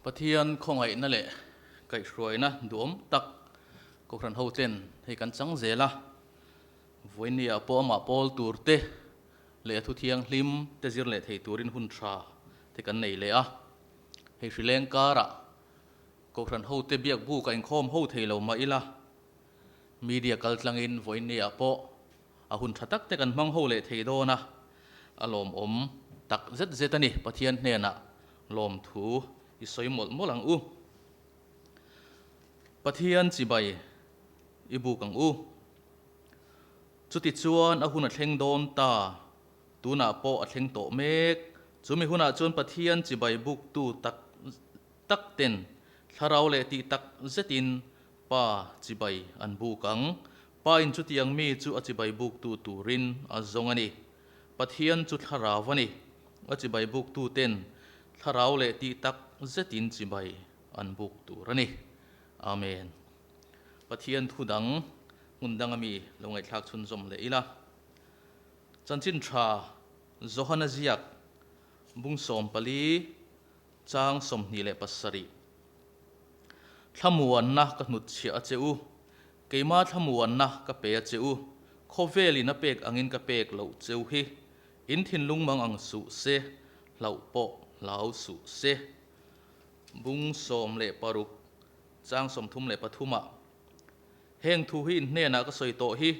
Pathian khawngaihna leh kaihhruaina duhawm tak Kohhran hoten hei kan chang zel a, vawinia pawh amah pawl tur te leh a thu thianghlim te zir leh thei turin hun tha te kan nei leh a. Hei hrileng karah Kohhran hote biak buk a inkhawm ho thei lo mah ila, media kal tlangin vawinia pawh a hun tha tak te kan hmang ho leh thei dawn a, a lawmawm tak zet zet a ni. Pathian hnenah lawmthu i sawi mawlh mawlh ang u. Pathian chibai i buk ang u. Chutichuan a hun a thleng dawn ta, tunah pawh a thleng tawh mek. Chumi hunah chuan Pathian chibai buktu tak tak ten thlarau leh tih tak zetin Pa chibai an buk ang. Pa in chutiang mi chu a chibai buktu turin a zawng a ni. Pathian chu thlarau a ni. A chibai buktu ten thlarau leh tih tak zetin chibai an buk tur a ni. Amen. Pathian thu dang hmun dang ami lo ngaihthlak chhunzawm leh ila. Chanchin tha Johana ziak bung 14 chang 27. Thlamuanna ka hnutchhiah a che u, keima thlamuanna ka pe a che u, khawvelin a pek angin ka pek loh cheu hi, in thinlung mang ang suh se, hlauh pawh hlau suh se. Bung 16 chang 33 ah, Heng thu hi in hnenah ka sawi tawh hi,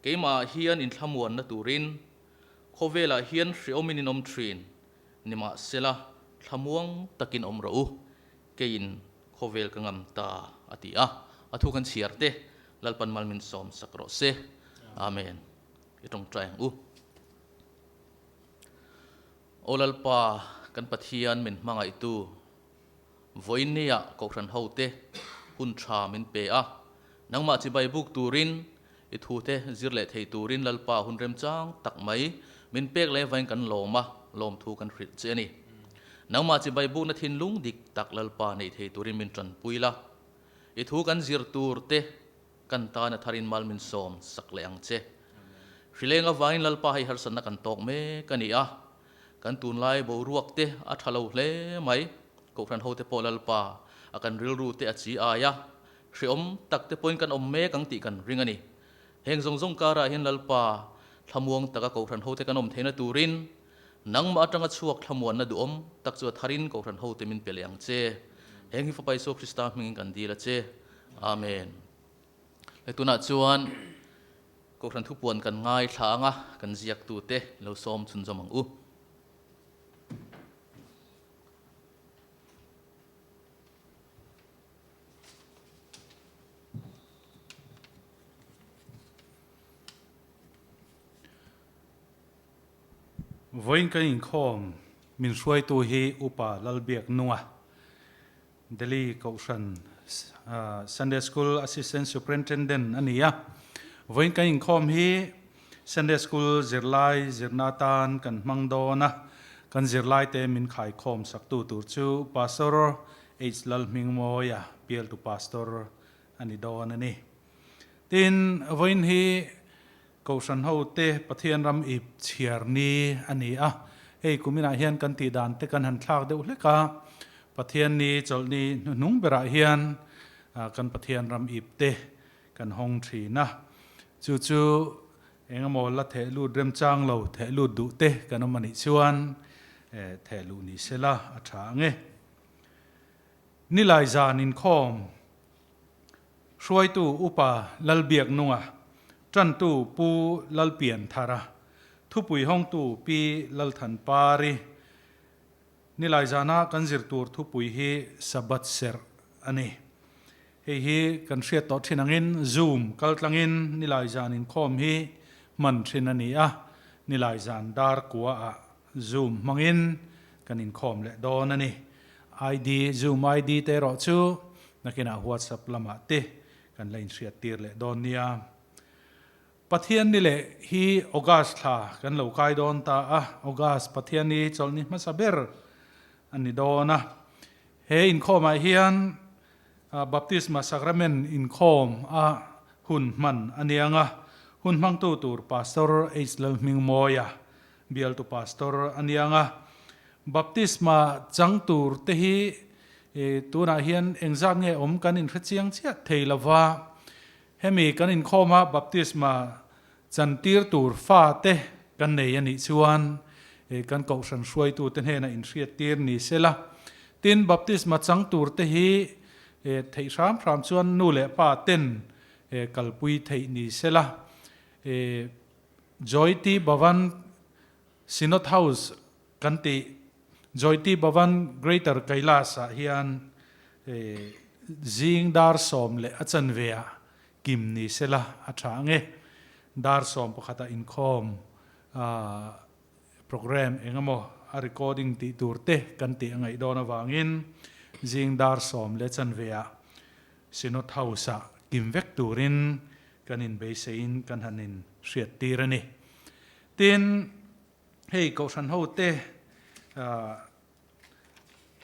keimahah hian in thlamuanna turin, khawvelah hian hreawmin in awm thin, Nimahsela, thlamuang takin awm rawh u, keiin khawvel ka ngam ta, a ti a. A thu kan chhiar te, Lalpan mal min sawm sak rawh se. Amen. I tawngtai ang u. Aw Lalpa, kan Pathian min hmangaihtu, vawiinnia Kohhran hote hun tha min pe a, nangmah chibai buk turin I thute zir leh thei turin Lalpa hun remchang tak mai min pek leh vain kan lawm a, lawmthu kan hrilh che a ni. Nangmah chibai bukna thinlung dik tak Lalpa nei thei turin min tanpui la. I thu kan zir tur te kan tan a tharin mal min sawm sak leh ang che. Hrileng avangin Lalpa hei harsatna kan tawk mek a ni a, kan tunlai boruak te a tha lo hle mai. Kohhran hote pawh Lalpa a kan rilru te a chi ai a, Hreawm tak te pawhin kan awm mek ang tih kan ring a ni. Heng zawng zawng karah hian Lalpa thlamuang taka Kohhran hote kan awm theihna turin nangmah atanga chhuak thlamuanna duhawm tak chu a tharin Kohhran hote min pe leh ang che. Heng hi Fapa Isua Krista hmingin kan dil a che. Amen. Hei tunah chuan Kohhran thupuan kan ngaithla anga kan ziaktute lo sawm chhunzawm ang u. Vawiin kan inkhawm min hruaitu hi Upa Lalbiak Nunga, Delhi Kohhran Sunday School Assistant Superintendent a ni a. Vawiin kan inkhawm hi Sunday School zirlai zirna atan kan hmang dawn a, kan zirlaite min khaikhawm saktu tur chu Pastor H. Lalhmingmawia bialtu pastor a ni dawn a ni. Tin, vawiin hi Kohhran hote Pathian ram ip chhiar ni a ni a. Hei kuminah hian kan tih dan te kan han thlak deuh hlek a, Pathian ni chawlhni hnuhnung berah hian kan Pathian ram ip te kan hawng thin a. Chu chu engemaw la theh lut remchang lo, theh lut duh te kan awm a nih chuan theh luh ni sela a tha ang e. Nilai zan inkhawm hruaitu Upa Lalbiaknunga, tantu Pu Lalpianthara, thupui hawngtu Pi Lalthanpari. Nilai zana kan zir tur thupui hi Sabbath serh a ni. Hei hi kan hriat tawh thin angin Zoom kaltlangin nilai zan inkhawm hi hman thin a ni a, nilai zan dar kuaah Zoom hmangin kan inkhawm leh dawn a ni. ID, Zoom ID te erawh chu nakinah WhatsApp lamah te kan la inhriat tir leh dawn nia. Pathian ni leh hi August thla kan lo kai dawn ta a, August Pathian ni chawlhni hmasa ber a ni dawn a. He inkhawmah hian Baptisma Sacrament inkhawm a hun hman a niang a, hun hmangtu tur Pastor H. Lalhmingmawia Bialtu Pastor a niang a, Baptisma chang tur te hi Tunah hian engzat nge awm kan inhre chiang chiah thei lo va, hemi kan inkhawma baptisma chantir tur fate kan nei a nih chuan kan kohhran hruaitute hnena inhriattir ni sela. Tin, baptisma chang turte hi theih hram hram chuan nu leh pa ten kalpui theih ni sela. Joyti Bhavan Synod House kan tih Joyti Bhavan Greater Kailash ah hian zing dar sawm leh a chanve ah kim ni sela a tha ang e. Dar sawm pakhat ah inkhawm program eng emaw a recording tih tur te kan tih a ngaih dawn avangin zing dar sawm leh chanve ah Synod House ah kim vek turin kan inbeiseiin kan han inhriat tir a ni. Tin, hei Kohhran hote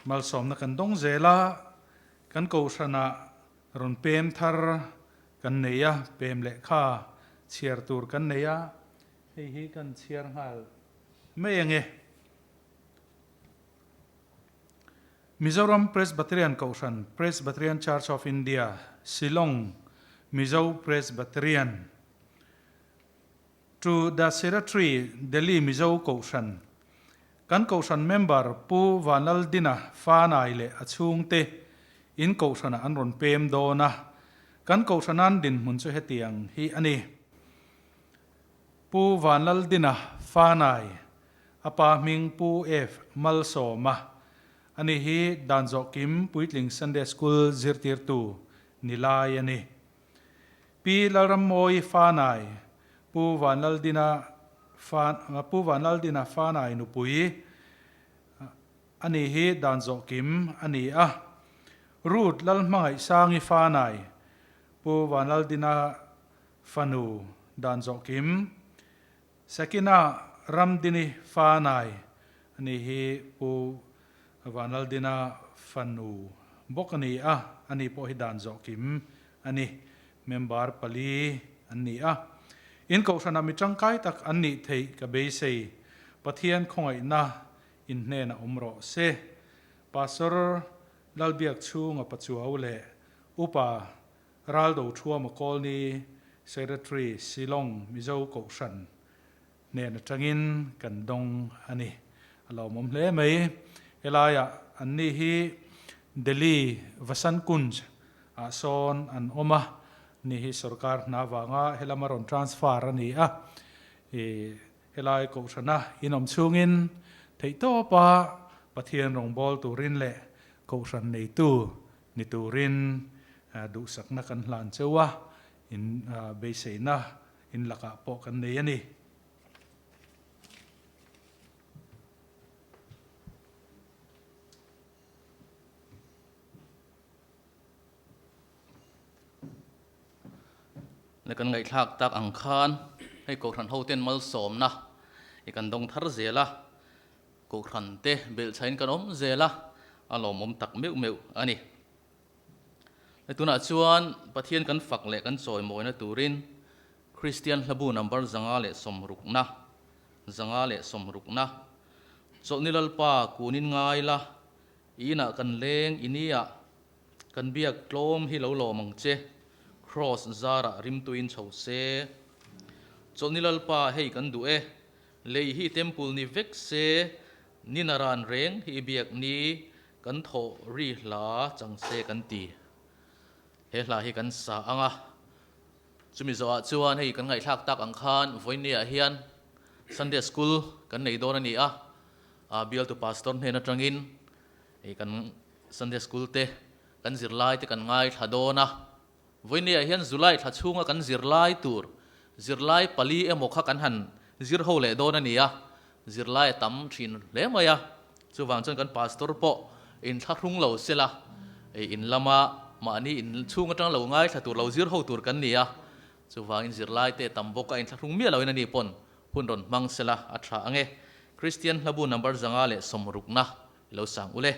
malsawmna kan dawng zel a, kan Kohhranah rawn pem thar kan nei a, pem lehkha chhiar tur kan nei a, hei hi kan chhiar nghal mai ange. Mizoram Presbyterian Kohhran, Presbyterian Church of India, Shillong, Mizo Presbyterian. To the Secretary, Delhi Mizo Kohhran. Kan Kohhran member Pu Vanlaldina Fanai leh a chhungte in Kohhranah an rawn pem dawn a. Kan Kohhranan dinhmun chu hetiang hi a ni. Pu Vanlaldina Fanai, a pa hming Pu F. Malsawma a ni hi Danzawhkim Puitling Sunday School zirtirtu ni lai a ni. Pi Lalrammawi Fanai, Pu Vanlaldina Pu Vanlaldina Fanai nupui a ni hi Danzawhkim a ni a. Ruth Lalhmangaihsangi Fanai, Pu Vanlaldina Fanu Danzawhkim, Sakina Ramdini Fanai a ni hi Pu Vanlaldina fanu bawk a ni a, ani pawh hi Danzawhkim a ni. Member pali an ni a. In kohhranah mi tangkai tak an nih theih ka beisei. Pathian khawngaihna in hnenah awm rawh se. Pastor Lalbiak chhunga Pachuau leh Upa Raldo Thuama Kawlni Secretary Shillong Mizo Kohhran hnen atangin kan dawng a ni. A lawmawm hle mai. Helaiah an ni hi Delhi Vasant Kunj ah sawn an awm a, ni hi sorkar hna vanga helama rawn transfer a ni a. Helai Kohhrana inawm chhungin theihtawpa Pathian rawngbâwl turin leh Kohhran neitu ni turin duhsakna kan hlan cheu a, in beiseina in lakah pawh kan nei a ni. Le kan ngaihthlak tak ang khan hei Kohhran hoten malsawmna i kan dawng thar zel a, Kohhran te belhchhain kan awm zel a, a lawmawm tak meuh meuh a ni. Hei tunah chuan Pathian kan fak leh kan chawimawina turin Kristian hlabu number 560, 560, Chawlhni Lalpa kunin ngai la, i inah kan leng i nia, kan biak tlawm hi lo lawm ang che, Kraws zarah rimtuin chho se. Chawlhni Lalpa hei kan duh e, Lei hi temple ni vek se, ni naran reng hi i biak ni, kan thawh ri hla chang se kan ti. He hla hi kan sa ang a, chumi zawhah chuan hei kan ngaihthlak tak ang khan vawinia hian Sunday School kan nei dawn a ni a, bialtu pastor hnen atangin hei kan Sunday School te kan zirlai te kan ngaithla dawn a. Vawinia hian July thla chhunga kan zirlai tur zirlai pali emaw kha kan han zir ho leh dawn a ni a, zirlai a tam thin hle mai a, chuvang chuan kan pastor pawh inthlahrung lo sela, in lama mahni in chhung atang lo ngaithla tur lo zir ho tur kan ni a, chuvangin zirlai te tam bawk a inthlahrung miah loin a ni pawn hun rawn hmang sela a tha ang e. Kristian hlabu number 560 i lo sang ule.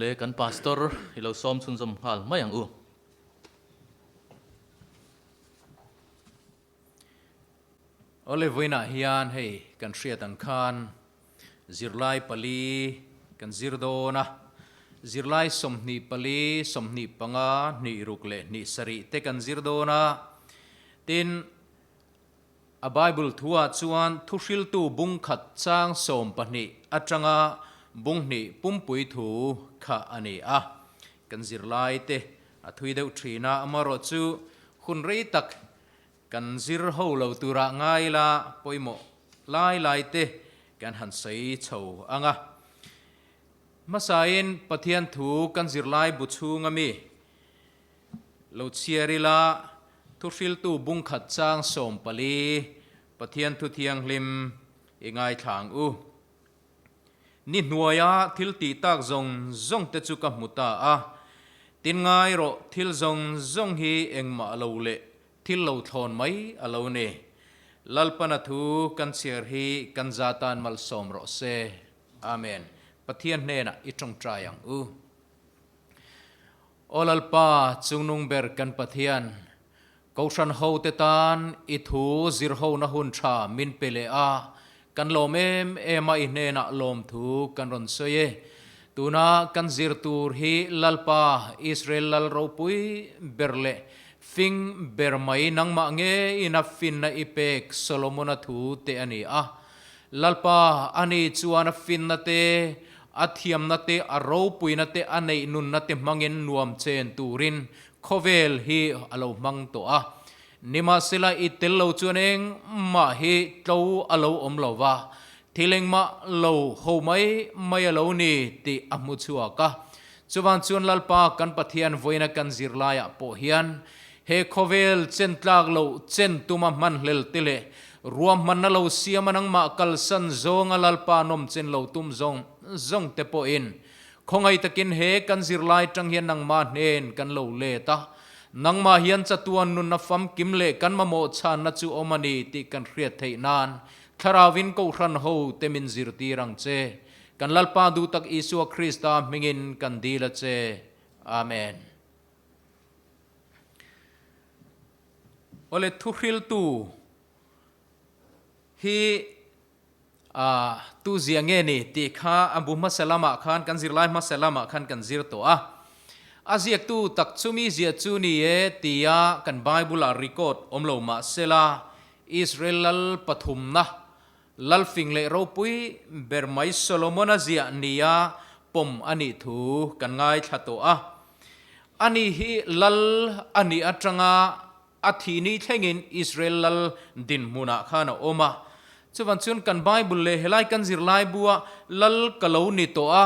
Le kan Pastor i lo sawm chhunzawm nghal mai ang u. Awle vawiinah hian hei kan hriat ang khan zirlai pali kan zir dawn a, zirlai 24, 25, hnih ruk leh hnih sarih te kan zir dawn a, tin a Bible thuah chuan thuhriltu bung khat chang 12 atanga bung hnih pumpui thu kha a ni a, kan zirlai te a thui deuh thin a, amaherawhchu hun rei tak Kan zir ho lo turah ngai la pawimawh lai lai te kan han sawi chho ang a. Hmasain Pathian thu kan zirlai bu chhunga mi lo chhiar ila thuhriltu bungkhat chang 14 Pathian thu thianghlim i ngaithla ang u. Ni hnuaia thil tih tak zawng zawng te chu ka hmu ta a, tin ngai rawh thil zawng zawng hi engmah lo leh Thil lo thlawn mai a lo ni. Lalpana thu kan chhiar hi kan za tan malsawm rawh se. Amen. Pathian hnenah i tawngtai ang u. Aw Lalpa, chungnung ber kan Pathian, Kohhran hote tan i thu zirhona hun tha min pe leh a, kan lawm em em a i hnenah lawmthu kan rawn sawi e. Tuna kan zir tur hi Lalpa, Israel Lal ropui ber leh Fing ber mai nangmah ngeiin a finna i pek Solomona thu te a ni a. Lalpa, ani chuan a finna te, a thiamna te, a ropuina te, a neih nunna te hmangin nuam chen turin khawvel hi a lo hmang tawh a. Nimahsela i tel lo chuan engmah hi tlo a lo awm lo va, thil engmah lo ho mai mai a lo ni tih a hmu chhuak a. Chuvan chuan Lalpa kan Pathian vawiina kan zirlaiah pawh hian he khawvel chen tlak loh chen tuma hmanhlel te leh ruahmanna lo siama nangmah kalsan zawnga Lalpa nawm chen lo tum zawng zawng te pawhin khawngaih takin he kan zirlai tang hian nangmah hnen kan lo let a, nangmah hian chatuan nunna famkim leh kan mamawh chhanna chu awm a ni tih kan hriat theih nan Thlarauin Kohhran ho te min zirtir ang che. Kan Lalpa duh tak Isua Krista hmingin kan dil a che. Amen. Awle thuhriltu hi a tu zia nge ni tih kha a bu hmasa lamah khan kan zirlai hmasa lamah khan kan zir tawh a. A ziaktu tak chumi zia chu ni e tia kan Bible ah record awm lo mahsela Israel lal pathumna Lalfing leh ropui ber mai Solomon-a ziah nia pawm a nih thu kan ngaithla tawh a. Ani hi lal a nih atanga a thih ni thlengin Israel lal dinhmunah khan a awm a. Chuvan chuan kan Bible leh helai kan zirlai bua lal ka lo ni tawh a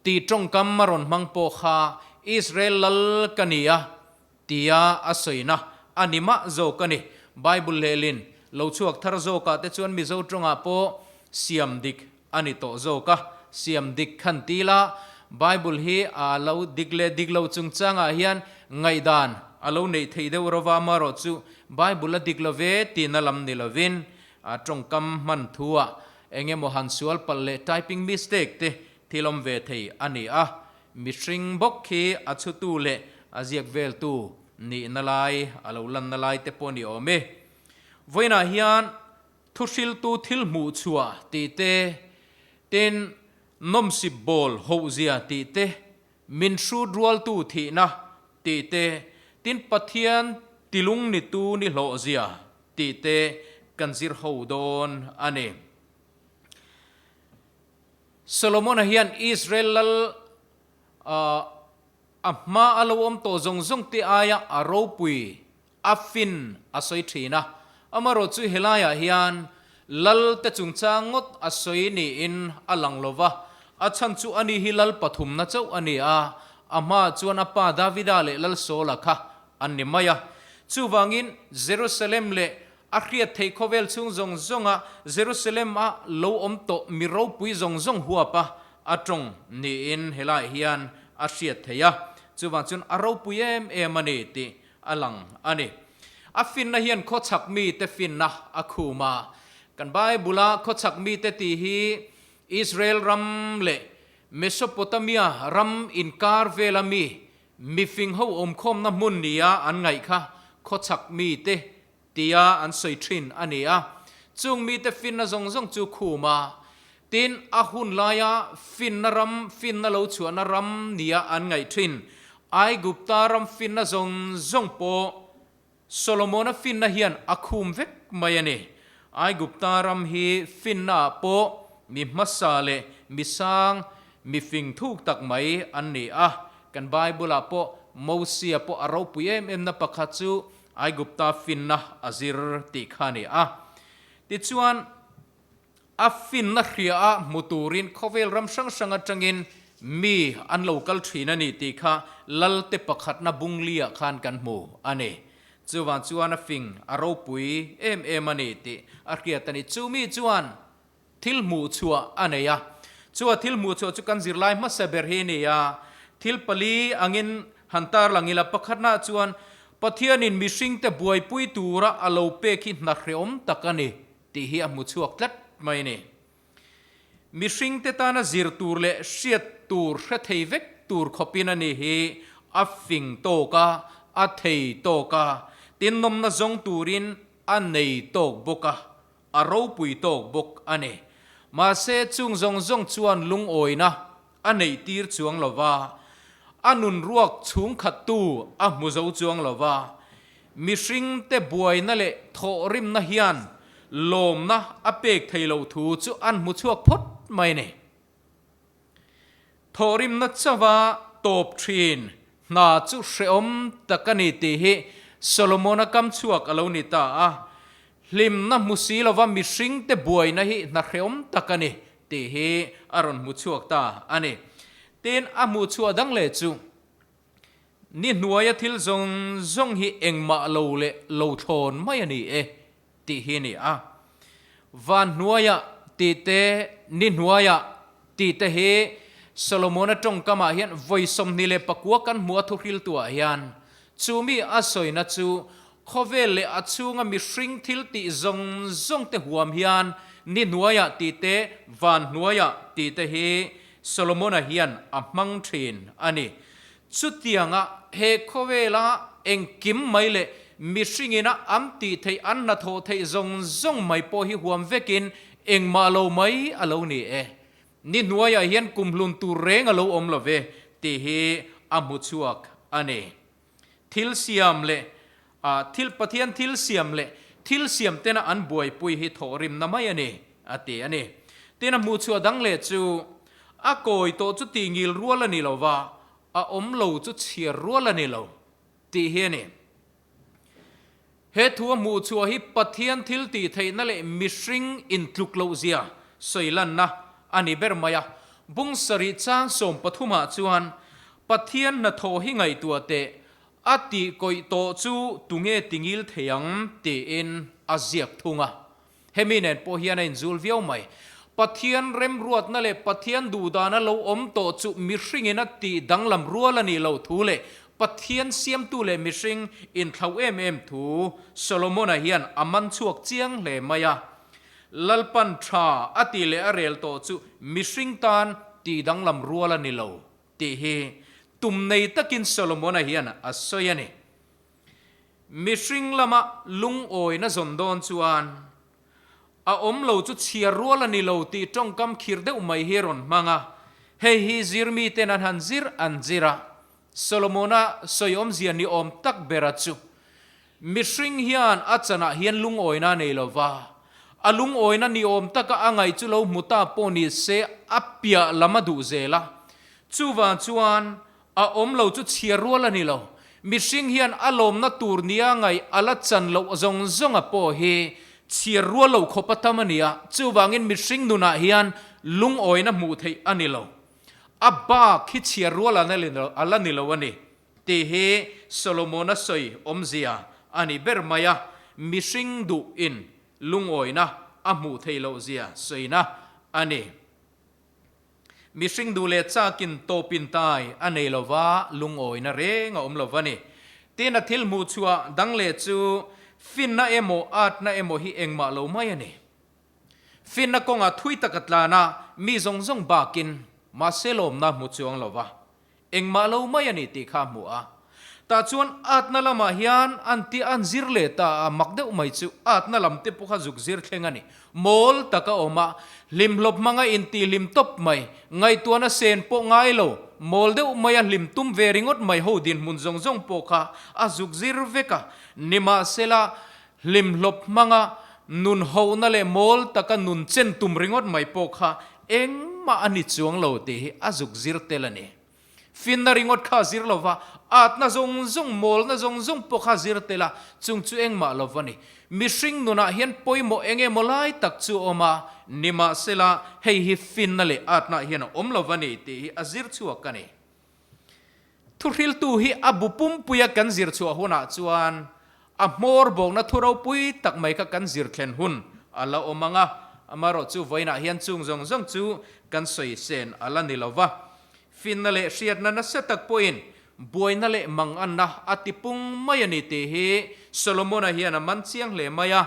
tih tawngkam a rawn hmang pawh kha Israel lal ka ni a Tia a sawina a ni mah zawk a ni. Bible lehlin lo chhuak thar zawkah te chuan Mizo tawngah pawh siam dik a ni tawh zawk a, siam dik khan ti la, Bible hi a lo dik leh dik lo chungchangah hian ngaihdan a lo neih theih deuh rova amarawh chu Bible a dik lo ve tihna lam ni lovin a tawngkam hman thuah eng emaw han sual palh leh typing mistake te thil awm ve thei a ni a, Mihring bawk khi a chhutu leh a ziak veltu nihna lai a lo lanna lai te pawh a ni awm e. Vawiinah hian thuhriltu thil hmuh chhuah tih te, tin nawmsip bawl hohzia tih te, min hrut rualtu thihna tih te, tin Pathian tilung nitu ni hlawhzia tih te kan zir ho dawn a ni. Solomon-a hian Israel lal a hma a lo awm tawh zawng zawng te aia a ropui, a fin a sawi thin a. Amaherawh chu helaiah hian lal te chungchang ngawt a sawi niin a lang lo va, a chhan chu ani hi lal pathumna chauh a ni a, a hmaah chuan a pa Davida leh lal Saula kha an ni mai a. Chuvangin Jerusalem leh A hriat theih khawvel chhung zawng zawnga Jerusalem-a lo awm tawh mi ropui zawng zawng huapa a tawng niin helaiah hian a hriat theih a, chuvang chuan a ropui em em a ni tih a lang a ni. A finna hian khawchhak mite finna a khum a, kan Bible-a khawchhak mite tih hi Israel ram leh. Mesopotamia ram inkar vela mi mifing ho awmkhawmna hmun nia an ngaih kha khawchhak mite tia an sawi thin a ni a. Chung mite finna zawng zawng chu khum a, tin a hun laia finna ram, finna lo chhuahna ram nia an ngaih thin Aigupta ram finna zawng zawng pawh Solomona finna hian a khum vek mai a ni. Aigupta ram hi finnaah pawh mi hmasa leh mi sang, mi fing thuk tak mai an ni a. Kan Bible-ah pawh Mosia pawh a ropui em emna pakhat chu Aigupta finna a zir tih kha a ni a. Tichuan, A finna hria a hmu turin khawvel ram hrang hrang atangin mi an lo kal thin a ni tih kha Lalte pakhatna Bungli-ah khan kan hmu a ni. Chuvang chuan a fing a ropui em em a ni tih a hriat a ni. Chu mi chuan thil hmuh chhuah a nei a, chu a thil hmuh chhuah chu kan zirlai hmasa ber hi a ni a, thil pali angin han tarlang ila pakhatnaah chuan Pathianin mihringte buaipui tura a lo pek hi hna hreawm tak a ni. Tih hi a hmu chhuak tlat mai a ni. Mihringte tana zir tur leh hriat tur hre thei vek tur khawpin a ni hi a fing tawk a, a thei tawk a, tin nawmna zawng turin a nei tawk bawk a, a ropui tawk bawk a ni. Mahse chung zawng zawng chuan lungawina a neih tir chuang lo va, a nun ruak chhungkhattu a hmu zo chuang lo va, mihringte buaina leh thawhrimna hian lawmna a pek thei loh thu chu an hmu chhuak phawt mai a ni. Thawhrimna chauha tawp thin hna chu hrehawm tak a ni tih hi Solomona kam chhuak a lo ni ta a, hlimna hmu si lova mihringte buaina hi hna hrehawm tak a ni Tih hi a rawn hmu chhuak ta a ni. Tin, a hmuh chhuah dang leh chu, Ni hnuaia thil zawng zawng hi engmah lo leh lo thlawn mai a ni e, tih hi a ni a. Van hnuaia tih te, ni hnuaia tih te hi Solomona tawngkamah hian vawi 29 kan hmu a thuhriltuah hian chu mi a sawina chu Khawvel leh a chhunga mihring thil tih zawng zawng te huam hian ni hnuaiah tih te, van hnuaiah tih te hi Solomona hian a hmang thin a ni. Chutianga he khawvela engkim mai leh mihringina an tih theih, an hnathawh theih zawng zawng mai pawh hi huam vekin engmah lo mai a lo ni e. Ni hnuaiah hian kumhlun tur reng a lo awm lo ve tih hi a hmu chhuak a ni. Thil siam leh thil Pathian thil siam leh thil siam tena an buaipui hi thawhrimna mai a ni, a ti a ni. Tin, a hmuhchhuah dang leh chu a kawi tawh chu tih ngil rual a ni lo va, a awm lo chu chhiar rual a ni lo, tih hi a ni. He thu a hmuhchhuah hi Pathian thil tih theihna leh mihring intluk loh zia sawi lanna a ni ber mai a. Bung sarih chang 13 ah chuan Pathian hnathawh hi ngaihtuah teh, a tih kawih tawh chu tunge tingil thei ang tiin a ziak thung a. Hemi nen pawh hian a inzul viau mai. Pathian remruatna leh Pathian duhdana lo awm tawh chu mihringin a tih danglam rual a nih loh thu leh Pathian siamtu leh mihring inthlauh em em thu Solomona hian a man chhuak chiang hle mai a. Lalpan tha a tih leh a rel tawh chu mihring tan tih danglam rual a ni lo tih hi tum nei takin Solomona hian a sawi a ni. Mihring lama lungawina zawn dawn chuan a awm lo chu chhiar rual a ni lo tih tawngkam khir deuh mai hi a rawn hmang a. Hei hi zirmiten an han zir an zir a, Solomona sawi awmzia ni awm tak bera chu mihring hian a chanah hian lungawina a nei lo va, a lungawina ni awm taka a ngaih chu lo hmu ta pawh ni se a piah lam a duh zel a. Chuvang chuan A awm lo chu chhiar rual a ni lo. Mihring hian a lawmna tur nia ngaih a la chan loh zawng zawnga pawh hi chhiar rual lo khawp a tam a ni a, chuvangin mihring nunah hian lungawina hmuh theih a ni lo. A bak hi chhiar rual a la ni lo a ni tih hi Solomona sawi awmzia a ni ber mai a, mihring duhin lungawina a hmuh theih loh zia sawina a ni. Mihring duh leh chakin tawpin tai a nei lo va, lungawina reng a awm lo va ni. Tin, a thil hmuh chhuah dang leh chu finna emaw atna emaw hi engmah lo mai a ni. Finna kawngah thui tak a tlan a, mi zawng zawng bakin. Mahse lawmna hmu chuang lo va, engmah lo mai a ni tih kha a hmu a. Tah chuan atna lamah hian an tia an zir leh ta a, mak deuh mai chu atna lam te pawh kha zuk zir thleng a ni. Mawl tak a awm a, hlimhlawp hmanga intihhlim tawp mai, ngaihtuahna sen pawh ngai lo, mawl deuh maia hlim tum ve ringawt mai ho dinhmun zawng zawng pawh kha a zuk zir vek a. Nimahsela, hlimhlawp hmanga nun hohna leh mawl taka nun chen tum ringawt mai pawh kha engmah a ni chuang lo tih hi a zuk zir tel a ni. Finna ringawt kha a zir lo va, atna zawng zawng, mawlna zawng zawng pawh kha a zir tel a, chung chu engmah lo va ni. Mihring nunah hian pawimawh eng emaw lai tak chu a awm a, nimahsela hei hi finna leh atna hian a awm lo va ni tih hi a zir chhuak a ni. Thuhriltu hi a bu pumpuia kan zir chhuah hunah chuan a hmawr bawkna thu ropui tak mai kha kan zir thlen hun a la awm ang a, amaherawh chu vawiinah hian chung zawng zawng chu kan sawi sen a la ni lo va. Finna leh hriatna nasa tak pawhin buaina leh manganna a tipung mai a ni tih hi Solomona hian a man chiang hle mai a,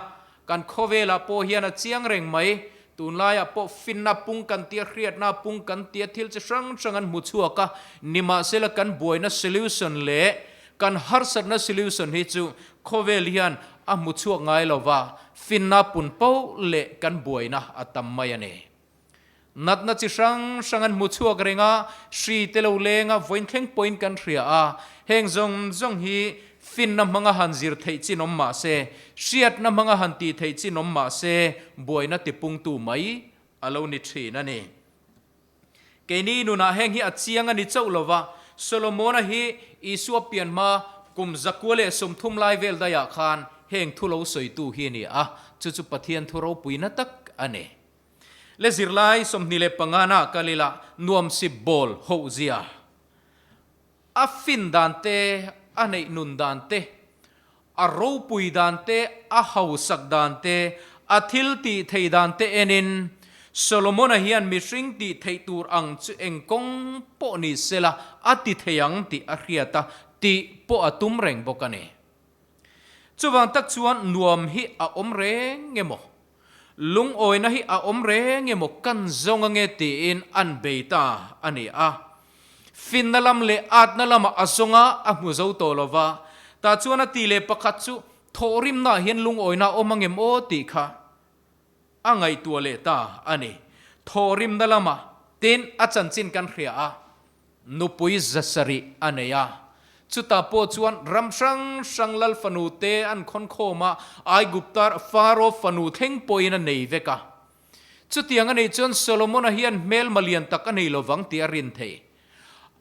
Kan khawvelah pawh hian a chiang reng mai. Tunlaiah pawh finna pung kan tia, hriatna pung kan tia thil chi hrang hrang an hmu chhuak a. Nimahsela kan buaina solution leh kan harsatna solution hi chu khawvel hian a hmu chhuak ngai lo va, finna pun poh leh kan buaina a tam mai a ni. Natna chi hrang hrang an hmu chhuak reng a, hri te lo leng a, vawiin thleng pawhin kan hria a. Heng zawng zawng hi finna hmanga han zir theih chin awm mah se, hriatna hmanga han tih theih chin awm mah se, buaina tipungtu mai a lo ni thin a ni. Keini nunah heng hi a chiang a ni chauh lo va, Solomona hi Isua pian hma kum 130 lai vel daiah khan heng thu lo sawitu hi a ni a, chu chu Pathian thu ropuina tak a ni. Le zirlai 25 na kal ila nuamsip bawl hoh zia. A fin dan te, a neih nun dan te, a ropui dan te, a hausak dan te, a thil tih thei dan te enin Solomona hian mihring tih theih tur ang chu eng kawng pawh ni sela a ti thei ang tih a hriat a, tih pawh a tum reng bawk a ni. Chuvang tak chuan nuam hi a awm reng emaw? Lungawina hi a awm reng emaw kan zawng ange tiin an bei ta a ni a. Finna lam leh atna lamah a zawng a, a hmu zo tawh lo va. Tah chuan a ti leh pakhat chu thawhrimnaah hian lungawina a awm angem aw tih kha a ngaihtuah leh ta a ni. Thawhrimna lamah tin a chanchin kan hria a. Nupui zasarih a nei a, chutah pawh chuan ram hrang hrang lal fanu te an khawn khawm a, Aigupta Faro fanu thleng pawhin a nei vek a. Chutiang a neih chuan Solomona hian hmelma lian tak a nei lovang tih a rin thei.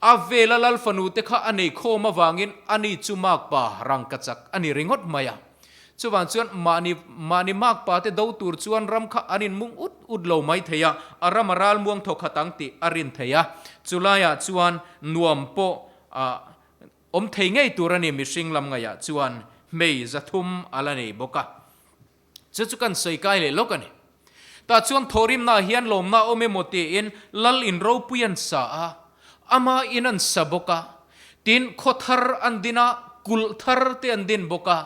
A vela lal fanu te kha a nei khawm avangin ani chu makpa rangkachak a ni ringawt mai a. Chuvang chuan mahni mahni makpa te do tur chuan ram kha an inmung ut ut lo mai thei a, a ram a ral muang thaw khat ang tih a rin thei a. Chulaiah chuan nuam pawh ah awm thei ngei tur a ni mihring lam ngaihah chuan hmei 300 a la nei bawk a. Chu chu kan sawi kai leh lawk a ni. Tah chuan thawhrimnaah hian lawmna a awm emaw tiin lal in ropui an sa a, ama in an sa bawk a, tin khaw thar an din a, kulh thar te an din bawk a,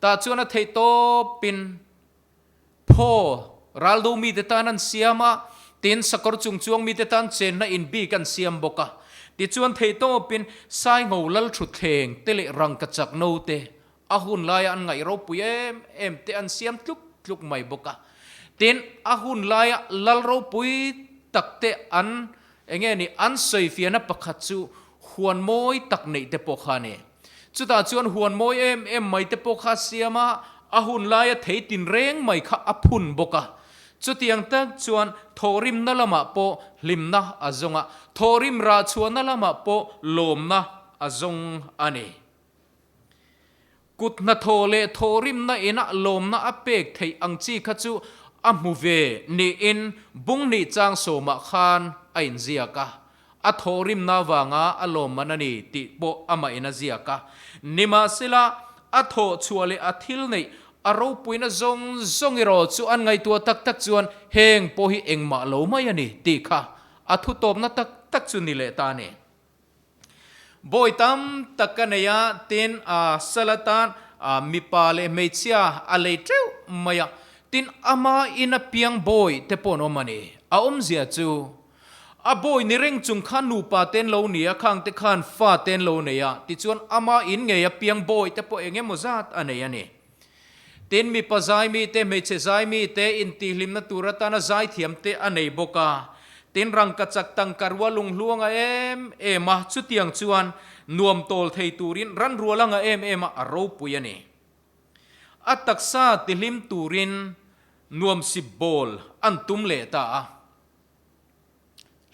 tah chuan a theih tawpin phaw raldo mite tan an siam a, tin sakawr chung chuang mite tan chenna in bik an siam bawk a, tichuan theih tawpin Saingho lal thutthleng te leh rangkachak no te A hun laia an ngaih ropui em em te an siam tluk tluk mai bawk a. Tin, a hun laia lal ropui tak te an eng nge ni an sawifiahna pakhat chu huan mawi tak neih te pawh kha a ni. Chutah chuan huan mawi em em mai te pawh kha a siam a, a hun laia thei tinreng mai kha a phun bawk a. Chutiang tak chuan thawhrimna lamah pawh hlimna a zawng a, thawhrim rahchhuahna lamah pawh lawmna a zawng a ni. Kut hnathawh leh thawhrimna inah lawmna a pek theih ang chi kha chu a hmu ve niin Bungnih chang sawmah khan a inziak a, a thawhrimna avanga a lawmman a ni tih pawh amahin a ziak a. Nimahsela, a thawh chhuah leh a thil neih a ropuina zawng zawng erawh chu an ngaihtuah tak tak chuan heng pawh hi engmah lo mai a ni tih kha a thutawpna tak tak chu ni leh ta a ni. Bawi tam tak ka nei a, tin a sal atan mipa leh hmeichhia a lei teuh mai a, tin ama ina piang bawi te pawh an awm a ni. A awmzia chu, A bawi ni reng chung khan nupa te an lo ni a, khang te khan fa te an lo nei a, tichuan ama in ngei a piang bawi te pawh eng emaw zat a nei a ni. Tin, mipa zaimi te, hmeichhe zaimi te intihhlimna tur atana zaithiam te a nei bawk a. Tin, rangkachak tangka rual lunghluanga em em a, chutiang chuan nuam tawl thei turin ran rual anga em em a, a ropui a ni. A taksa tihlim turin nuamsip bawl an tum leh ta a.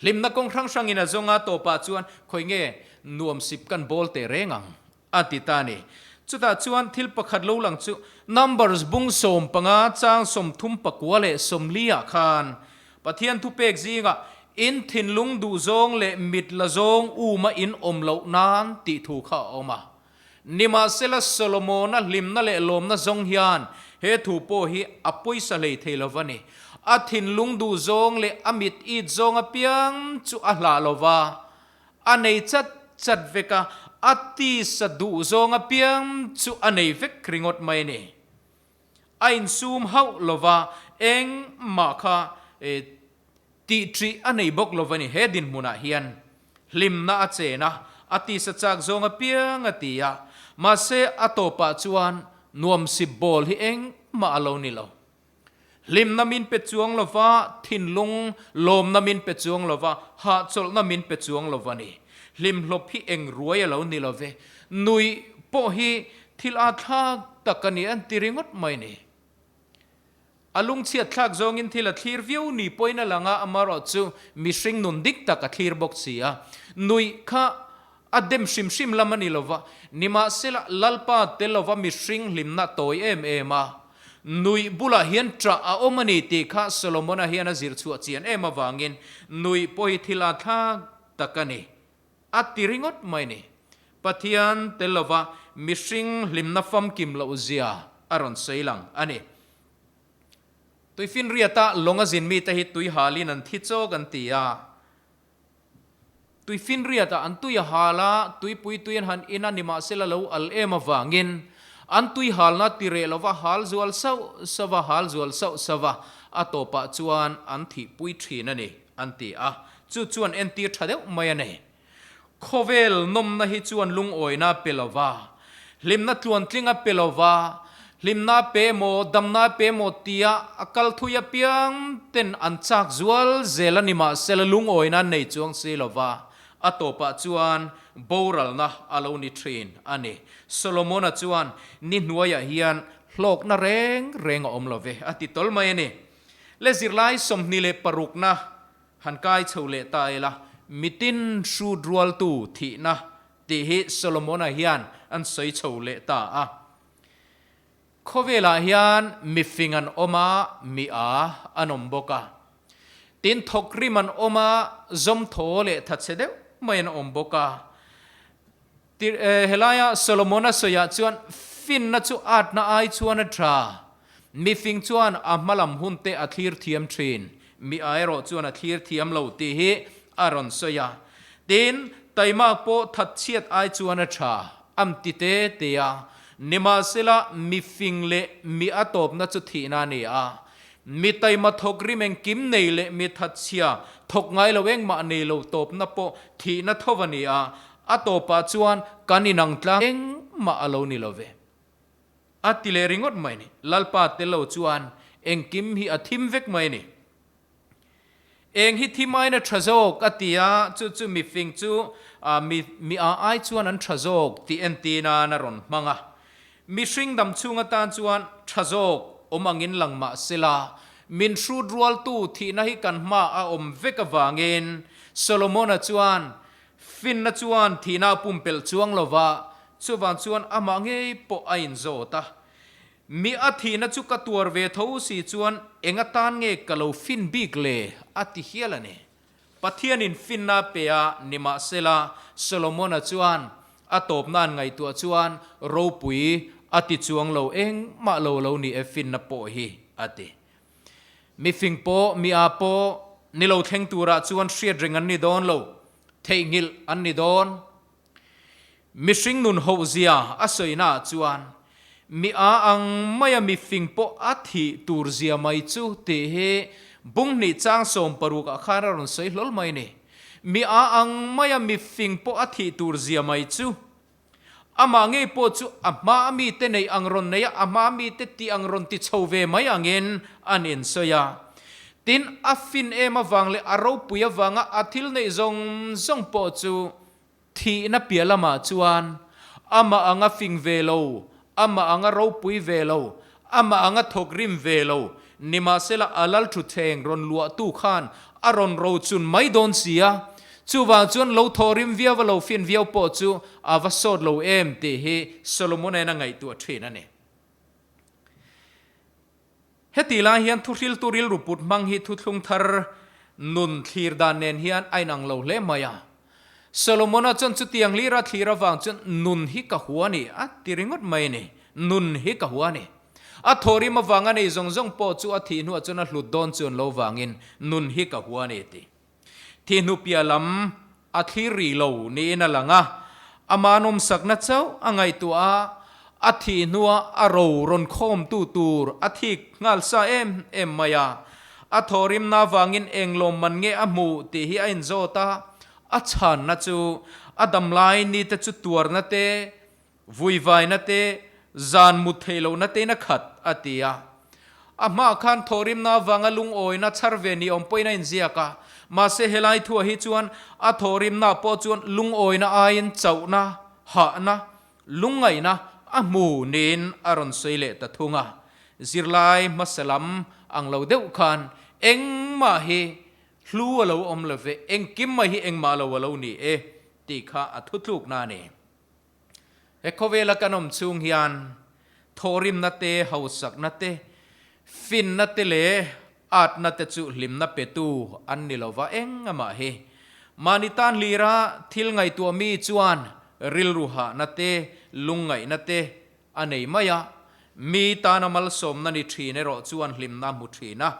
Hlimna kawng hrang hrangin a zawng a, tawpah chuan khawi nge nuamsip kan bawl teh reng ang a ti ta a ni. Chutah chuan thil pakhat lo lang chu Numbers bung 15 chang 34 leh 40 ah khan Pathian thupek zingah in thinlung duhzawng leh mit la zawng uma in awm loh nan tih thu kha a awm a. Nimahsela Solomona hlimna leh lawmna zawng hian he thu pawh hi a pawisa hlei thei lo va ni. A thinlung duh zawng leh a mit it zawng apiang chu a hlah lo va, a nei chat chat vek a, a tisa duh zawng apiang chu a nei vek ringawt mai a ni. A insum hauh lo va, engmah kha Tih ṭih a nei bawk lo va ni. He dinhmunah hian hlimna a chen a, a tisa chak zawng apiang a ti a. Mahse, a tawpah chuan nuamsip bawl hi engmah a lo ni lo. Hlimna min pe chuang lo va, thinlung lawmna min pe chuang lo va, hahchawlhna min pe chuang lo va ni. Hlimhlawp hi eng ruai a lo ni lo ve. Nuih pawh hi thil âtthlâk tak a ni an ti ringawt mai ni. A lungchhiat thlak zawngin thil a thlir viau ni pawhin a lang a, amaherawh chu mihring nun dik tak a thlir bawk si a. Nuih kha a dem hrim hrim lam a ni lo va, nimahsela Lalpa tel lova mihring hlimna tawi em em a, nuih bulah hian ṭah a awm a ni tih kha Solomona hian a zir chhuah chian em avangin nuih pawh hi thil a thlak tak a ni. A ti ringawt mai ni. Pathian tel lova mihring hlimna famkim loh zia a rawn sawi lang a ni. Tuifinriata lawng a zin mite hi tui halin an thi chawk an ti a. Tuifinriata an tui a hal a, tuipui tui an han in a, nimahsela lo al em avangin an tui halna ti reh lova hal zual sauh sauh a, hal zual sauh sauh a, a tawpah chuan an thihpui thin a ni. An ti a, chu chuan entir tha deuh mai a nei. Khawvel nawmna hi chuan lungawina a pe lo va, hlimna tluantling a pe lo va, hlimna a pe emaw, damna a pe emaw tia a kal thui apiang ten an chak zual zel a ni mahsela lungawina an nei chuang si lo va, a tawpah chuan boralna a lo ni thin a ni. Solomona chuan ni hnuaiah hian hlawkna reng reng a awm lo ve a ti tawl mai a ni. Le zirlai 26na han kai chho leh ta ila, mitin hrut rualtu thihna tih hi Solomona hian an sawi chho leh ta a. Khawvelah hian mifing an awm a, mi a an awm bawk a. Tin, thawkrim an awm a, zawmthaw leh thatchhe deuh mai an awm bawk a. Helaia Solomona sawiah chuan finna chu atna ai chuan a tha. Mifing chuan a hmalam hunte a thlir thiam thin, mi a erawh chuan a thlir thiam lo tih hi a rawn sawi a. Tin, taimak pawh thatchhiat ai chuan a tha, am ti te te a. Nimahsela, mifing leh mi a tawpna chu thihna a ni a. Mi taima thawk rim engkim nei leh mi thatchhia thawk ngai lo engmah nei lo tawpna pawh thihna tho a ni a. A tawpah chuan kan inang tlang engmah a lo ni lo ve. A ti leh ringawt mai ni. Lalpa tel lo chuan engkim hi a thim vek mai ni. Eng hi thim aiin a tha zawk a ti a, chu chu mifing chu mi mi a ai chuan an tha zawk tih entir nan a rawn hmang a. Mihring dam chhung atan chuan tha zawk awm angin lang mah sela, min hrut rualtu thihna hi kan hma a awm vek avangin Solomona chuan Finna chuan thihna a pumpelh chuang lo va, chuvang chuan amah ngei pawh a inzawt a. Mi a thihna chu ka tuar ve tho si chuan eng atan nge ka lo fin bik le? a ti hial a ni. Pathianin finna a pe a, nimahsela Solomona chuan a tawpna an ngaihtuah chuan ropui a ti chuang lo engmah lo lo ni e finna pawh hi a ti. Mifing pawh, mi a pawh ni lo thleng turah chuan hriat reng an ni dawn lo, theihnghilh an ni dawn. Mihring nun hohzia a sawinaah chuan mi a ang maia mifing pawh a thih tur zia mai chu tih hi Bung hnih chang 60 ah khan a rawn sawi hlawl mai ni. Mi a ang maia mi fing pawh a thih tur zia mai chu. Amah ngei pawh chu a hma mite neih ang rawn nei a, a hma mite tih ang rawn ti chho ve mai angin an insawi a. Tin, a fin em avang leh a ropui avanga a thil neih zawng zawng pawh chu thihna piah lamah chuan amah anga fing ve lo, amah anga ropui ve lo, amah anga thawk rim ve lo, nimahsela a lalthutthleng rawn luahtu khan a rawn rochun mai dawn si a. Chuvang chuan lo thawhrim viau a lo fin viau pawh chu a va sawt lo em tih hi Solomon-a'n a ngaihtuah thin a ni. Heti lai hian thuhriltu rilru put hmang hi thuthlung thar nun thlir dan nen hian a inang lo hle mai a. Solomon-a chuan chutiang hlira thlir avang chuan nun hi ka hua a ni a ti ringawt mai a ni. Nun hi ka hua a ni. A thawhrim avanga nei zawng zawng pawh chu a thih hnuah chuan a hlut dawn chuan lo vangin nun hi ka hua a ni a ti. Thihnupiah lam a thlir rih lo niin a lang a, ama nawmsakna chauh a ngaihtuah a, a thih hnua a ro rawn khawmtu tur a thik nghal sa em em mai a. A thawhrimna avangin eng lawmman nge a hmuh tih hi a inzawt a, a chhanna chu a damlai nite chu tuarna te, Vuivaina te, zan mut theih lohna tein a khat, a ti a. A hmaah khan thawhrimna avanga lungawina chhar ve ni awm pawhin a inziak a, mahse helai thuah hi chuan a thawhrimna pawh chuan lungawina aiin chauhna, hahna, lungngaihna a hmu niin a rawn sawi leh ta thung a. Zirlai hmasa lam ang lo deuh khan engmah hi hlu a lo awm lo ve, engkim mai hi engmah lo a lo ni e tih kha a thutlukna a ni. He khawvela kan awm chhung hian thawhrimna te, hausakna te, finna te leh atna te chu hlimna petu an ni lova eng amah hi. Mahni tan hlira thil ngaihtuah mi chuan rilru hahna te, lungngaihna te a nei mai a, mi tana malsawmna ni thin erawh chuan hlimna a hmu thin a.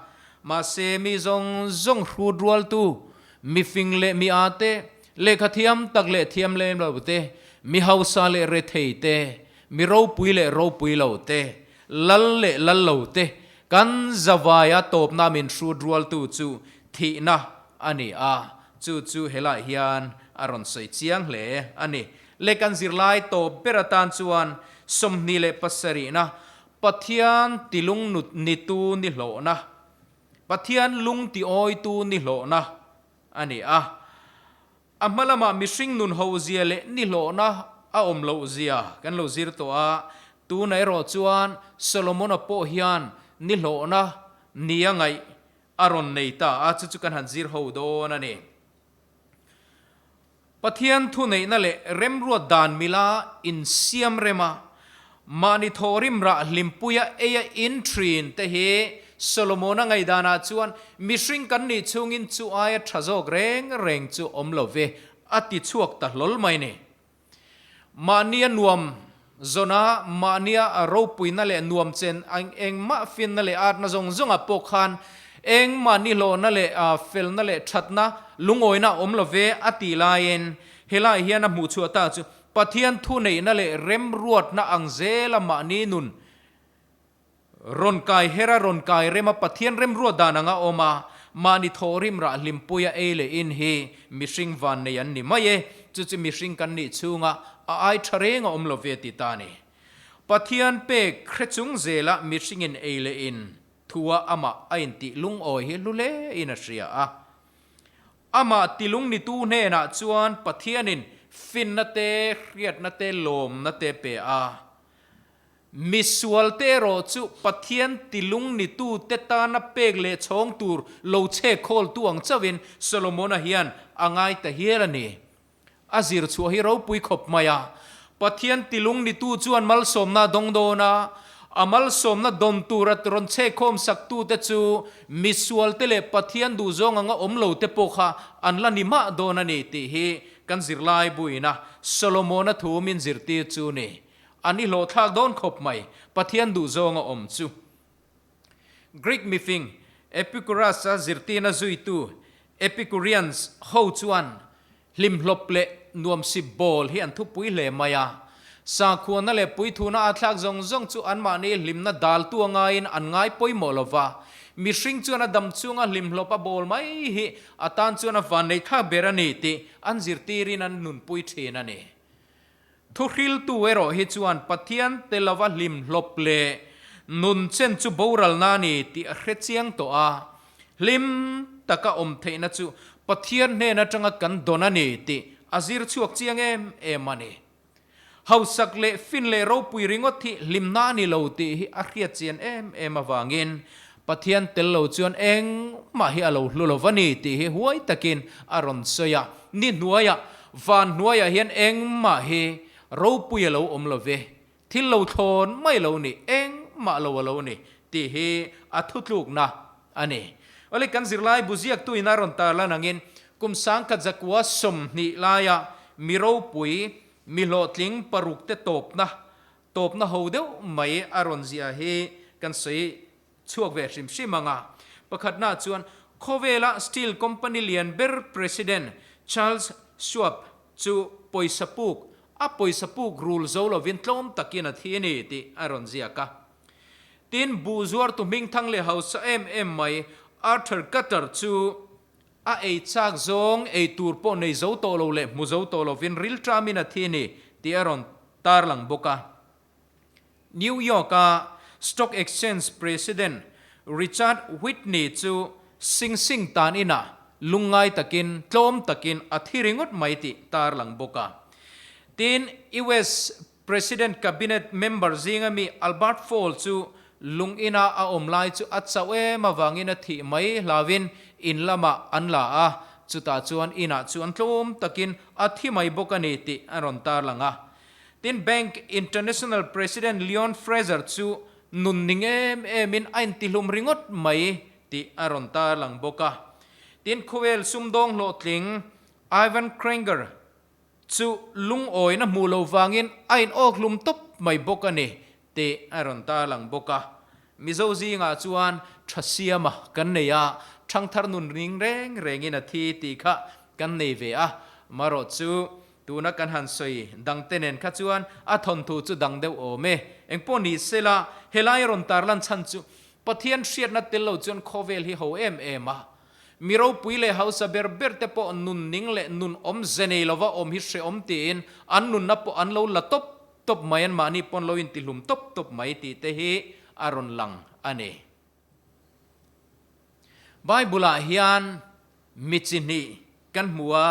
Mahse mi zawng zawng hrut rualtu Mifing leh mi â te, lehkha thiam tak leh thiam lem lo te, mi hausa leh rethei te, mi ropui leh ropui lo te, lal leh lal lo te, kan zavaia tawpna min hrut rualtu chu thihna a ni a, chu chu helaiah hian a rawn sawi chiang hle a ni. Le kan zirlai tawp ber atan chuan 27na Pathian tilung nitu ni hlawhna Pathian lung tiawitu nihlawhna a ni a. A hma lamah mihring nun hozia leh nihlawhna a awm lohzia kan lo zir tawh a, tunah erawh chuan Solomona pawh hian nihlawhna nia ngaih a rawn nei ta a, chu chu kan han zir ho dawn a ni. Pathian thuneihna leh remruat dan mila insiam rema mahni thawhrim rah hlimpuia eia in thin te hi Solomona ngaihdanah chuan mihring kan nih chhungin chu aia tha zawk reng reng chu awm lo ve a ti chhuak ta hlawl mai ni. Mahnia nuam zawna mahnia ropuina leh nuam chen engmah finna leh atna zawng zawngah pawh khan engmah nihlawhna leh felna leh thatna lungawina a awm lo ve a tih laiin helaiah hian a hmuh chhuah ta chu Pathian thuneihna leh remruatna ang zela mahni nun Rawn kai her a, rawn kai rem a, Pathian remruat dan anga awm a, mahni thawhrim rah hlimpuia ei leh in hi mihring vannei an ni mai e, chu chu mihring kan nih chhunga a ai tha reng a awm lo ve ti ta a ni. Pathian pek hre chung zela mihringin ei leh in thua amah a intih lungawi hi hlu hle in a hria a. Amah tilung nitu hnenah chuan Pathianin finna te, hriatna te, lawmna te pe a. Misualte erawh chu Pathian tilung nitute tana pek leh chhawng tur lo chhek khawltu ang chauhin Solomona hian a ngai ta hial a ni. A zir chhuah hi ropui khawp mai a. Pathian tilung nitu chuan malsawmna a dawng dawn a, a malsawmna dawn tura rawn chhek khawm saktute chu misualte leh Pathian duhzawng anga awm lote pawh kha an la ni mah dawn a ni tih hi kan zirlai buina Solomona thu min zirtir chu ni. An i hlawhthlak dawn khawp mai, Pathian duhzawng a awm chu. Greek mifing Epicurus-a zirtirna zuitu Epicureans ho chuan hlimhlawp leh nuamsip bawl hi an thupui hle mai a. Sakhuana leh puithuna a thlak zawng zawng chu anmahni hlimna daltu a ngaiin an ngai pawimawh lo va. Mihring chuan a dam chunga hlimhlawp a bawl mai hi a tan chuan a vannei thlak ber a ni tih an zirtirin an nunpui thin a ni. Thuhriltu erawh hi chuan Pathian te lova hlimhlawp leh nun chen chu boralna a ni tih a hre chiang tawh a, hlim taka awm theihna chu Pathian hnen atanga kan dawn a ni tih a zir chhuak chiang em em a ni. Hausak leh fin leh ropui ringawt hi hlimna a ni lo tih hi a hriat chian em em avangin Pathian tel lo chuan engmah hi a lo hlu lo va ni tih hi huai takin a rawn sawi a. Ni hnuaiah, van hnuaiah hian engmah hi ropui a lo awm lo ve, thil lo thlawn mai lo ni, engmah lo a lo ni tih hi a thutlukna a ni. Awle kan zirlai bu ziaktuin a rawn tarlan angin kum sangkhat zakua 20 laia mi ropui, mi hlawhtling paruk te tawpna, tawpna ho deuh mai a rawn ziah hi kan sawi chhuak ve hrim hrim ang a. Pakhatna chuan khawvela steel company lian ber President Charles Schwab chu pawisa puk, a pawisa puk rul zo lovin tlawm takin a thi a ni tih a rawn ziak a. Tin, buh zuartu hmingthang leh hausa em em mai Arthur Cutter chu a ei chak zawng ei tur pawh nei zo tawh lo leh hmu zo tawh lovin rilṭamin a thi a ni tih a rawn tarlang bawk a. New York-a Stock Exchange President Richard Whitney chu Sing Sing tan inah lungngai takin tlawm takin a thi ringawt mai tih tarlang bawk a. Tin, US President Cabinet member zinga mi Albert Fall chu lung ina a awm lai chu a chauh em avangin a thih mai hlauin in lamah an la a, chutah chuan inah chuan tlawm takin a thi mai bawk a ni tih a rawn tarlang a. Tin, Bank International President Leon Fraser chu nun ning em emin a intihlum ringawt mai tih a rawn tarlang bawk a. Tin, khawvel sumdawng hlawhtling Ivan Krenger Chu lungawina hmuh lo vangin a in awk hlum tawp mai bawk a ni tih a rawn tarlang bawk a. Mizo zingah chuan tha siama kan nei a, thangthar nun ring reng rengin a thi tih kha kan nei ve a. Marawh chu tuna kan han sawi dangte nen kha chuan a thawnthu chu dang deuh awm e. Engpawh ni sela, helai rawn tarlan chhan chu Pathian hriatna tel lo chuan khawvel hi ho em em a. Mi ropui leh hausa ber ber te pawh nun ning leh nun awm ze nei lova awm hi hrehawm tiin an nunna pawh an lo la tawp tawp mai, an mahni pawn lo intihlum tawp tawp mai tih te hi a rawn lang a ni. Bible-ah hian mi chi hnih kan hmu a,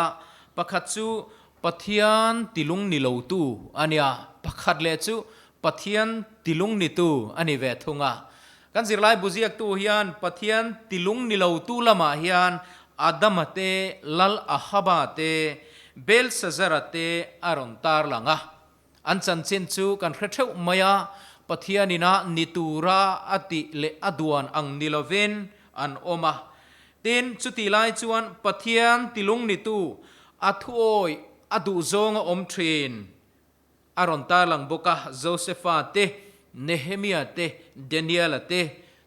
pakhat chu Pathian tilung ni lotu a nia, pakhat leh chu Pathian tilung nitu a ni ve thung a. Kan zirlai bu ziaktu hian Pathian tilung ni lotu lamah hian Adama te, Lal Ahaba te, Belsazara te a rawn tarlang a. An chanchin chu kan hre theuh mai a, Pathian ina ni tura a tih leh a duan ang ni lovin an awm a. Tin, chutih lai chuan Pathian tilung nitu a thuawi a duhzawng a awm thin. A rawn tarlang bawk a, Josefa te, Nehemia te, Daniela te,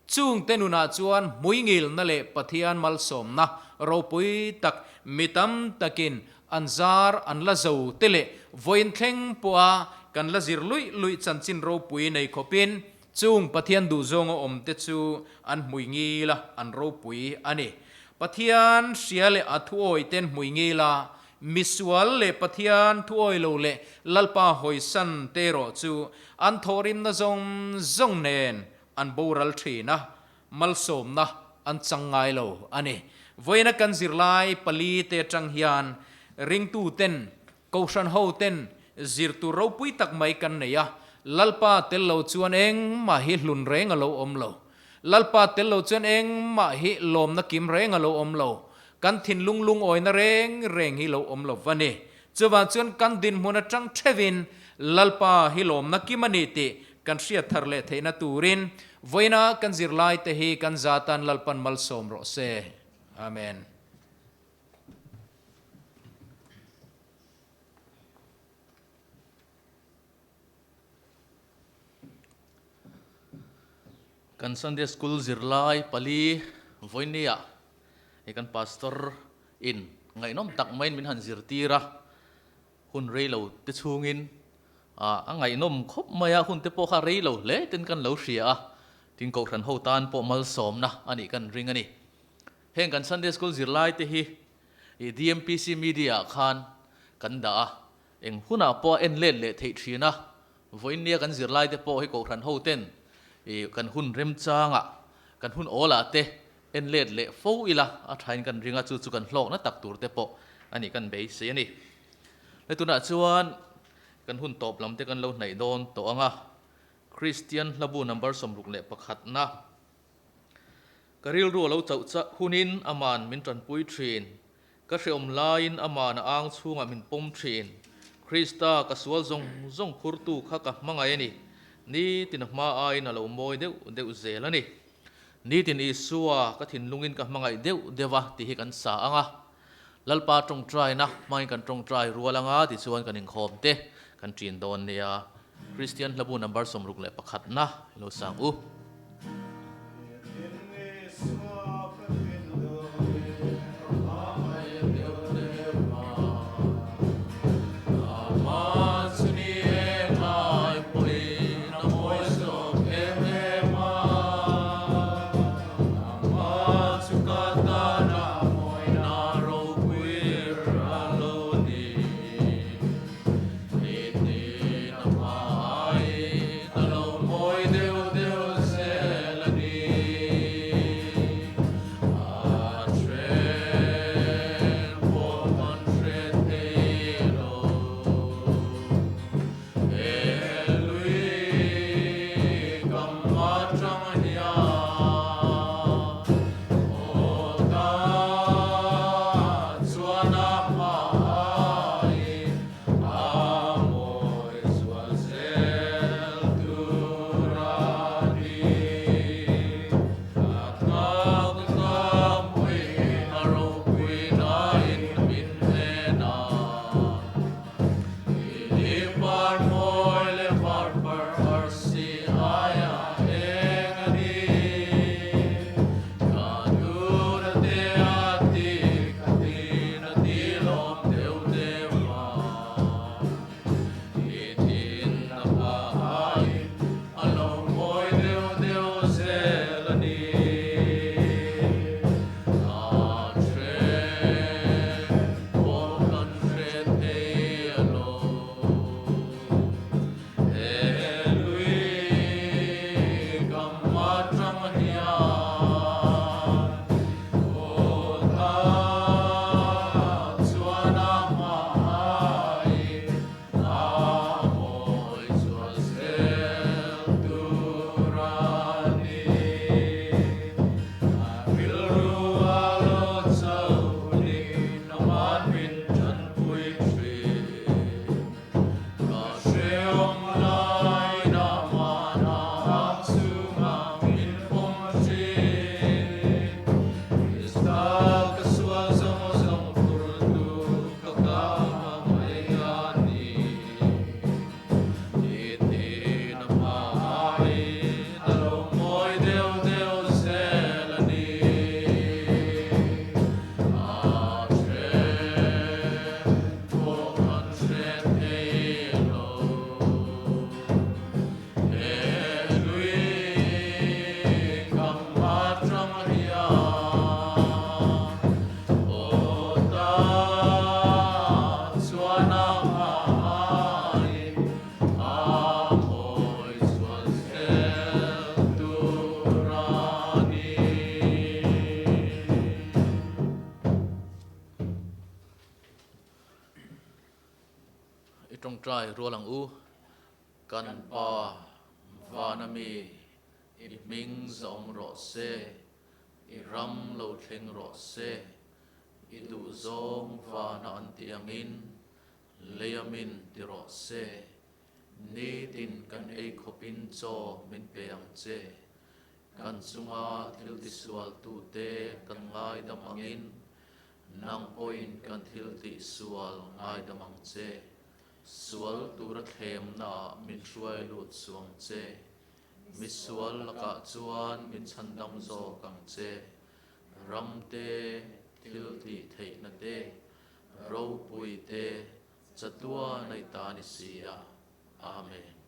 chungte nunah chuan hmuingilna leh Pathian malsawmna ropui tak mi tam takin an zar an la zo te leh vawiin thleng pawha kan la zir luih luih chanchin ropui nei khawpin chung Pathian duhzawnga awmte chu an hmuingil a, an ropui a ni. Pathian hria leh a thuawite'n hmuingil a, Misual leh Pathian thuawi lo leh Lalpa hawisan te erawh chu an thawhrimna zawng zawng nen an boral thin a, malsawmna an chang ngai lo a ni. Vawiina kan zirlai pali te atang hian ringtu ten, kohhran ho ten zir tur ropui tak mai kan nei a, Lalpa tel lo chuan engmah hi hlun reng a lo awm lo. Lalpa tel lo chuan engmah hi lawmna kim reng a lo awm lo. Kan thinlung lungawina reng reng hi lo awm lo va ni. Chuvang chuan kan dinhmun atang theuhin Lalpa hi lawmna kim a ni tih kan hriat thar leh theihna turin vawiina kan zirlaite hi kan zatan Lalpan malsawm rawh se. Amen. Kan Sunday School zirlai pali vawinia hei kan Pastor in ngaihnawm tak maiin min han zirtir a, hun rei lo te chhungin a ngaihnawm khawp mai a, hun te pawh kha rei lo hle ten kan lo hria a. Tin Kohhran ho tan pawh malsawmna a nih kan ring a ni. Heng kan Sunday School zirlai te hi i DMPC Media ah khan kan dah a, eng hunah pawh a en let leh theih thin a, vawiin nia kan zirlai te pawh hi Kohhran ho ten i kan hun remchangah, kan hun awlah te en let leh fo ila a thain kan ring a, chu chu kan hlawkna tak tur te pawh a nih kan beisei a ni. Le tunah chuan kan hun tawp lam te kan lo hnaih dawn tawh ang a, Kristian hlabu number 61 na. Ka rilru a lo chauh chah hunin aman min tanpui thin. Ka hreawm laiin aman a ang chhungah min pawm thin. Krista ka sual zawng zawng phurtu kha ka hmangaih a ni. Nitin a hma aiin a lo mawi deuh deuh zel a ni. Nitin Isua ka thinlungin ka hmangaih deuh deuh a tih hi kan sa ang a. Lalpa tawngtaina hmangin kan tawngtai rual anga tichuan kan inkhawm te kan ṭin dawn nia. Kristian hlabu number 61 na i lo sang u. I tawngtai rual ang u, Kan Pa, Vana mi, i hming zawm rawh se, i ram lo thleng rawh se, i duhzawng vana an tih angin leia min ti rawh se, Nitin kan ei khawpin chaw min pe ang che. Kan chunga thil tisualtute kan ngaidam angin nang pawhin kan thil tihsual ngaidam ang che. Sual tura thlemnaah min hruai lut suang che. Misual lakah chuan min chhandam zawk ang che. Ram te, thil tih theihna te, ropui te, Chatua nei ta ni si a. Amen.